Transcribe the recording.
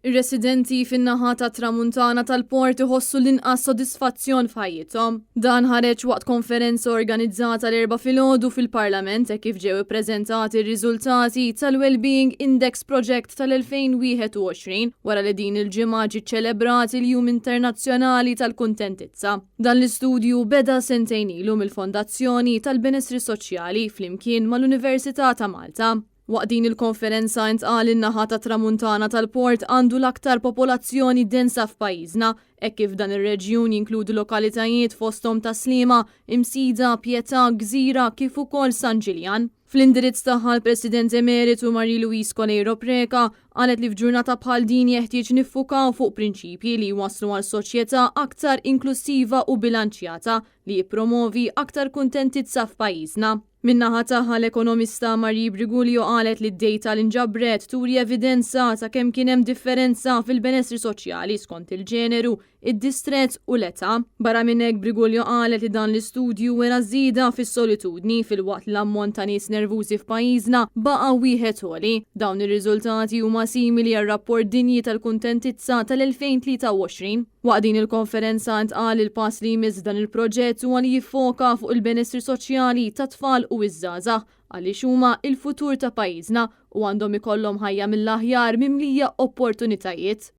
Ir-residenti fin-naħa tat-Tramuntana tal-Port iħossu l-inqas sodisfazzjon f'ħajjithom. Dan ħareġ waqt konferenza organizzata l-Erbgħa filgħodu fil-Parlament hekk kif ġew ippreżentati r-riżultati tal-Wellbeing Index Project tal-2021 wara li din il-ġimgħa ġie ċċelebrat il-Jum Internazzjonali tal-Kuntentizza. Dan l-istudju beda sentejn ilu mill-Fondazzjoni tal-Benessri Soċjali flimkien mal-Università ta' Malta. Waqt din il-konferenza intqal li n-naħa tat-Tramuntana tal-Port għandu l-aktar popolazzjoni densa f'pajjiżna, hekk kif dan ir-reġjun jinkludi lokalitajiet fosthom Tas-Sliema, Imsida, Pietà, Gżira kif ukoll San Ġiljan. Fl-indirizz tagħha l-President Emeritu Marie Louise Coleiro Preca qalet li f'ġurnata bħal din jeħtieġ niffukaw fuq prinċipji li jwasslu għal soċjetà aktar inklussiva u bilanċjata li jippromovi aktar kuntentizza f'pajjiżna. Min-naħa tagħha l-ekonomista Marie Briguglio qalet li d-dejta li nġabret turi evidenza ta' kemm kien hemm differenza fil-benessri soċjali skont il-ġeneru, id-distrett u l-età. Barra minn hekk Briguglio qalet li dan l-istudju wera żieda fis-solitudni filwaqt li l-ammont ta' nies nervużi f'pajjiżna baqa' wieħed għoli. Dawn ir-riżultati huma simili għar-rapport dinji tal-kuntentizza tal-2023. Waqt din il-konferenza intqal li l-pass li jmiss f'dan il-proġett huwa li jiffoka fuq il-benessri soċjali tat-tfal u ż-żgħażagħ għaliex huma l-futur ta' pajjiżna u għandhom ikollhom ħajja mill-aħjar mimlija opportunitajiet.